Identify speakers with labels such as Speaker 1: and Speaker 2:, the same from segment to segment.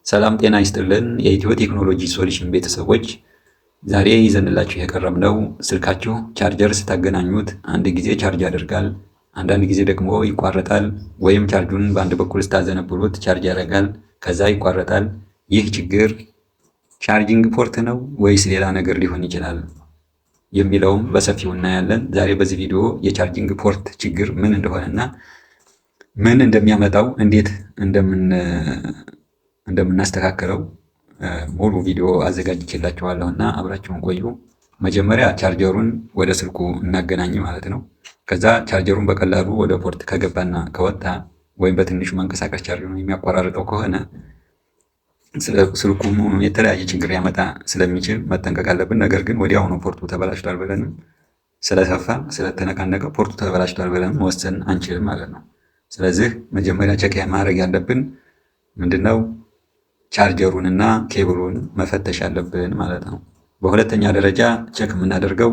Speaker 1: ሰላም ጤና ይስጥልን የኢትዮ ቴክኖሎጂ ሶሉሽን ቤተሰቦች፣ ዛሬ ይዘንላችሁ የቀረብነው ስልካችሁ ቻርጀር ስታገናኙት አንድ ጊዜ ቻርጅ ያደርጋል፣ አንዳንድ ጊዜ ደግሞ ይቋረጣል፣ ወይም ቻርጁን በአንድ በኩል ስታዘነብሉት ቻርጅ ያደርጋል፣ ከዛ ይቋረጣል። ይህ ችግር charging port ነው ወይስ ሌላ ነገር ሊሆን ይችላል የሚለውም በሰፊው እናያለን። ዛሬ በዚህ ቪዲዮ የ charging port ችግር ምን እንደሆነና ምን እንደሚያመጣው፣ እንዴት እንደምናስተካክለው ሙሉ ቪዲዮ አዘጋጅቼላችኋለሁ እና አብራችሁን ቆዩ። መጀመሪያ ቻርጀሩን ወደ ስልኩ እናገናኝ ማለት ነው። ከዛ ቻርጀሩን በቀላሉ ወደ port ከገባና ከወጣ ወይም በትንሹ መንቀሳቀስ ቻርጀሩን የሚያቆራርጠው ከሆነ ስልኩ የተለያየ ችግር ያመጣ ስለሚችል መጠንቀቅ አለብን። ነገር ግን ወዲያውኑ port ኡ ተበላሽቷል ብለንም፣ ስለሰፋ ስለተነቃነቀ port ኡ ተበላሽቷል ብለን መወሰን አንችልም ማለት ነው። ስለዚህ መጀመሪያ check ማድረግ ያለብን ምንድነው? ቻርጀሩን እና ኬብሉን መፈተሽ አለብን ማለት ነው። በሁለተኛ ደረጃ check የምናደርገው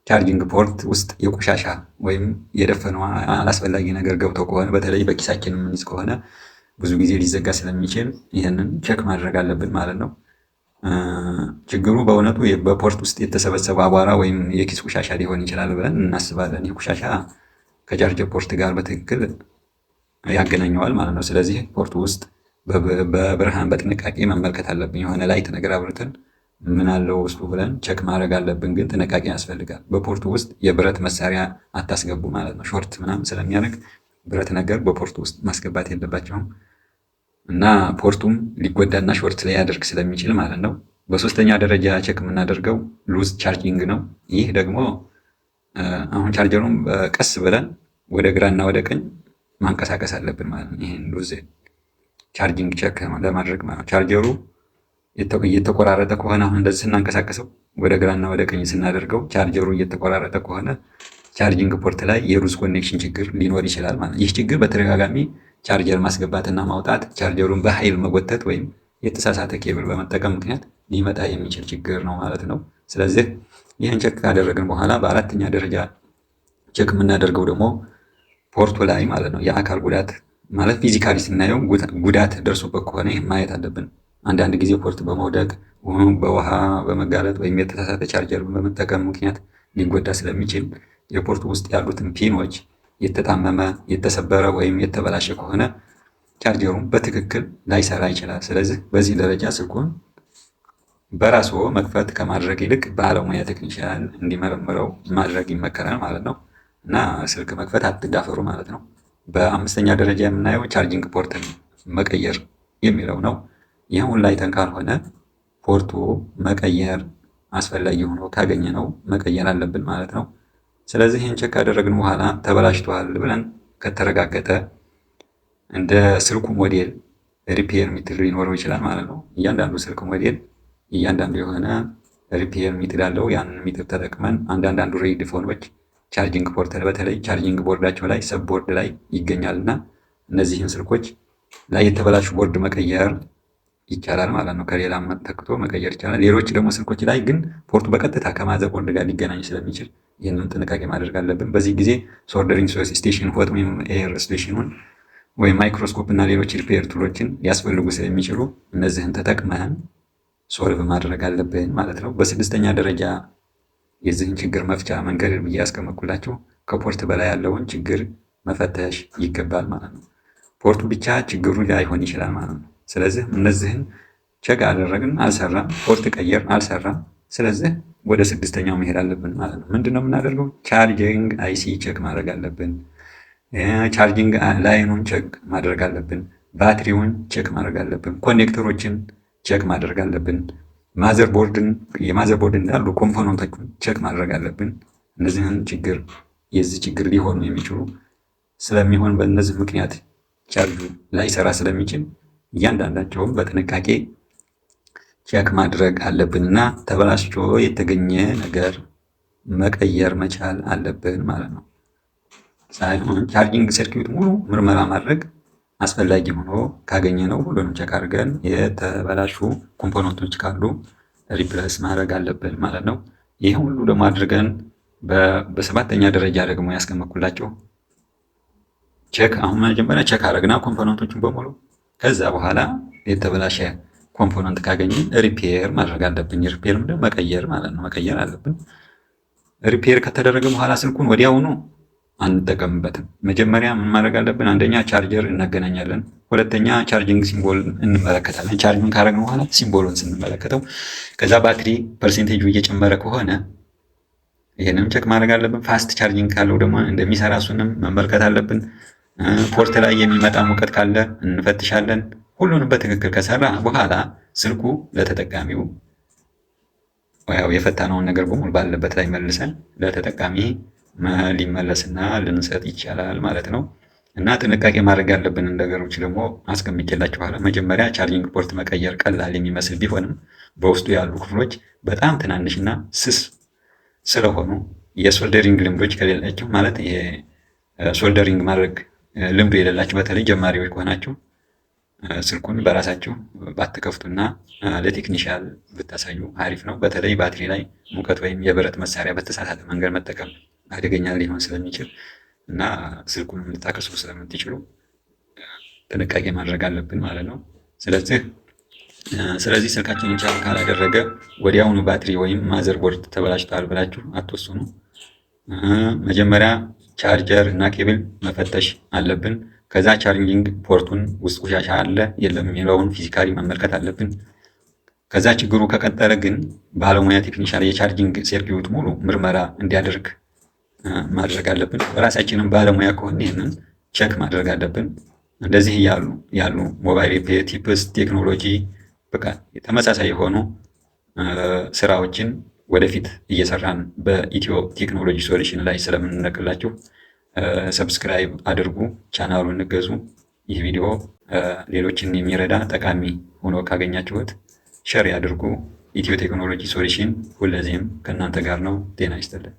Speaker 1: charging port ውስጥ የቆሻሻ ወይም የደፈነው አላስፈላጊ ነገር ገብቶ ከሆነ፣ በተለይ በኪሳችን የምንይዝ ከሆነ ብዙ ጊዜ ሊዘጋ ስለሚችል ይህንን check ማድረግ አለብን ማለት ነው። ችግሩ በእውነቱ በ port ውስጥ የተሰበሰበ አቧራ ወይም የኪስ ቆሻሻ ሊሆን ይችላል ብለን እናስባለን። ይህ ቆሻሻ ከ charger port ጋር በትክክል ያገናኘዋል ማለት ነው። ስለዚህ port ኡ ውስጥ በብርሃን በጥንቃቄ መመልከት አለብን። የሆነ light ነገር አብርተን ምን አለው ውስጡ ብለን check ማድረግ አለብን። ግን ጥንቃቄ ያስፈልጋል። በ port ኡ ውስጥ የብረት መሳሪያ አታስገቡ ማለት ነው። Short ምናምን ስለሚያደርግ ብረት ነገር በ port ኡ ውስጥ ማስገባት የለባችሁም እና port ኡም ሊጎዳና short ሊያደርግ ስለሚችል ማለት ነው። በሶስተኛ ደረጃ check የምናደርገው loose charging ነው። ይህ ደግሞ አሁን ቻርጀሩን ቀስ ብለን ወደ ግራና ወደ ቀኝ ማንቀሳቀስ አለብን ማለት ነው። ይህን loose charging check ለማድረግ ማለት ነው። ቻርጀሩ እየተቆራረጠ ከሆነ፣ አሁን እንደዚህ ስናንቀሳቀሰው ወደ ግራና ወደ ቀኝ ስናደርገው ቻርጀሩ እየተቆራረጠ ከሆነ charging port ላይ የ loose connection ችግር ሊኖር ይችላል ማለት ነው። ይህ ችግር በተደጋጋሚ ቻርጀር ማስገባትና ማውጣት፣ ቻርጀሩን በኃይል መጎተት ወይም የተሳሳተ ኬብል በመጠቀም ምክንያት ሊመጣ የሚችል ችግር ነው ማለት ነው። ስለዚህ ይህን check ካደረግን በኋላ በአራተኛ ደረጃ check የምናደርገው ደግሞ port ኡ ላይ ማለት ነው የአካል ጉዳት፣ ማለት physically ስናየው ጉዳት ደርሶበት ከሆነ ይህን ማየት አለብን። አንዳንድ ጊዜ port በመውደቅ፣ በውሃ በመጋለጥ ወይም የተሳሳተ ቻርጀር በመጠቀም ምክንያት ሊጎዳ ስለሚችል የ port ኡ ውስጥ ያሉትን pin ኦች የተጣመመ፣ የተሰበረ ወይም የተበላሸ ከሆነ ቻርጀሩን በትክክል ላይሰራ ይችላል። ስለዚህ በዚህ ደረጃ ስልኩን በራስዎ መክፈት ከማድረግ ይልቅ ባለሙያ ቴክኒሽያን እንዲመረምረው ማድረግ ይመከራል ማለት ነው። እና ስልክ መክፈት አትዳፈሩ ማለት ነው። በአምስተኛ ደረጃ የምናየው charging port ን መቀየር የሚለው ነው። ይህን ሁሉ አይተን ካልሆነ port ኡ መቀየር አስፈላጊ ሆኖ ካገኘነው መቀየር አለብን ማለት ነው። ስለዚህ ይህን check ካደረግን በኋላ ተበላሽቷል ብለን ከተረጋገጠ እንደ ስልኩ ሞዴል repair method ሊኖረው ይችላል ማለት ነው። እያንዳንዱ ስልክ ሞዴል እያንዳንዱ የሆነ repair method አለው። ያንን method ተጠቅመን አንዳንድ Android phone ኦች charging port በተለይ charging board ኣቸው ላይ sub board ላይ ይገኛል እና እነዚህን ስልኮች ላይ የተበላሹ ቦርድ መቀየር ይቻላል ማለት ነው። ከሌላ ተክቶ መቀየር ይቻላል። ሌሎች ደግሞ ስልኮች ላይ ግን port ኡ በቀጥታ ከ motherboard ጋር ሊገናኝ ስለሚችል ይህንን ጥንቃቄ ማድረግ አለብን። በዚህ ጊዜ soldering station፣ hot ወይም air station ኑን ወይም ማይክሮስኮፕ እና ሌሎች repair tool ኦችን ሊያስፈልጉ ስለሚችሉ እነዚህን ተጠቅመን solve ማድረግ አለብን ማለት ነው። በስድስተኛ ደረጃ የዚህን ችግር መፍቻ መንገድ ብዬ ያስቀመጥኩላችሁ ከ port በላይ ያለውን ችግር መፈተሽ ይገባል ማለት ነው። Port ኡ ብቻ ችግሩ ላይሆን ይችላል ማለት ነው። ስለዚህ እነዚህን check አደረግን፣ አልሰራም፣ port ቀየርን፣ አልሰራም። ስለዚህ ወደ ስድስተኛው መሄድ አለብን ማለት ነው። ምንድን ነው የምናደርገው? Charging IC check ማድረግ አለብን። Charging line ኑን check ማድረግ አለብን። ባትሪውን check ማድረግ አለብን። Connector ኦችን check ማድረግ አለብን። Motherboard ን የ motherboard እንዳሉ component ኦችን check ማድረግ አለብን። እነዚህን ችግር የዚህ ችግር ሊሆኑ የሚችሉ ስለሚሆን በእነዚህ ምክንያት ቻርጁ ላይሰራ ስለሚችል እያንዳንዳቸውም በጥንቃቄ check ማድረግ አለብን እና ተበላሽቶ የተገኘ ነገር መቀየር መቻል አለብን ማለት ነው። ሳይሆን charging circuit ሙሉ ምርመራ ማድረግ አስፈላጊ ሆኖ ካገኘነው ሁሉንም check አድርገን የተበላሹ component ኦች ካሉ replace ማድረግ አለብን ማለት ነው። ይህ ሁሉ ደግሞ አድርገን በሰባተኛ ደረጃ ደግሞ ያስቀመጥኩላችሁ check፣ አሁን መጀመሪያ check አደረግና component ኦችን በሙሉ፣ ከዛ በኋላ የተበላሸ component ካገኘን repair ማድረግ አለብን። Repair ምንድን? መቀየር ማለት ነው። መቀየር አለብን። Repair ከተደረገ በኋላ ስልኩን ወዲያውኑ አንጠቀምበትም። መጀመሪያ ምን ማድረግ አለብን? አንደኛ ቻርጀር እናገናኛለን። ሁለተኛ charging symbol እንመለከታለን። Charging ካደረግን በኋላ symbol ኡን ስንመለከተው፣ ከዛ ባትሪ percentage ኡ እየጨመረ ከሆነ ይህንም check ማድረግ አለብን። Fast charging ካለው ደግሞ እንደሚሰራ እሱንም መመልከት አለብን። Port ላይ የሚመጣ ሙቀት ካለ እንፈትሻለን። ሁሉንም በትክክል ከሰራ በኋላ ስልኩ ለተጠቃሚው፣ ያው የፈታነውን ነገር በሙሉ ባለበት ላይ መልሰን ለተጠቃሚ ሊመለስና ልንሰጥ ይቻላል ማለት ነው። እና ጥንቃቄ ማድረግ ያለብን ነገሮች ደግሞ አስቀምጬላችኋለሁ። መጀመሪያ charging port መቀየር ቀላል የሚመስል ቢሆንም በውስጡ ያሉ ክፍሎች በጣም ትናንሽና ስስ ስለሆኑ የ soldering ልምዶች ከሌላችሁ፣ ማለት soldering ማድረግ ልምዱ የሌላችሁ፣ በተለይ ጀማሪዎች ከሆናችሁ ስልኩን በራሳችሁ ባትከፍቱና ለ technician ብታሳዩ አሪፍ ነው። በተለይ ባትሪ ላይ ሙቀት ወይም የብረት መሳሪያ በተሳሳተ መንገድ መጠቀም አደገኛ ሊሆን ስለሚችል እና ስልኩን ልታከስሩ ስለምትችሉ ጥንቃቄ ማድረግ አለብን ማለት ነው። ስለዚህ ስልካችንን ቻርጅ ካላደረገ ወዲያውኑ ባትሪ ወይም motherboard ተበላሽቷል ብላችሁ አትወስኑ። መጀመሪያ ቻርጀር እና ኬብል መፈተሽ አለብን። ከዛ charging port ኡን ውስጥ ቆሻሻ አለ የለም የሚለውን physically መመልከት አለብን። ከዛ ችግሩ ከቀጠለ ግን ባለሙያ technician የ charging circuit ሙሉ ምርመራ እንዲያደርግ ማድረግ አለብን። ራሳችንም ባለሙያ ከሆነ ይህንን check ማድረግ አለብን። እንደዚህ ያሉ ያሉ mobile repair tips፣ ቴክኖሎጂ፣ በቃ ተመሳሳይ የሆኑ ስራዎችን ወደፊት እየሰራን በኢትዮ ቴክኖሎጂ ሶሉሽን ላይ ስለምንለቅላችሁ subscribe አድርጉ፣ ቻናሉን እገዙ። ይህ ቪዲዮ ሌሎችን የሚረዳ ጠቃሚ ሆኖ ካገኛችሁት share ያድርጉ። ኢትዮ ቴክኖሎጂ ሶሉሽን ሁልጊዜም ከእናንተ ጋር ነው። ጤና ይስጥልን።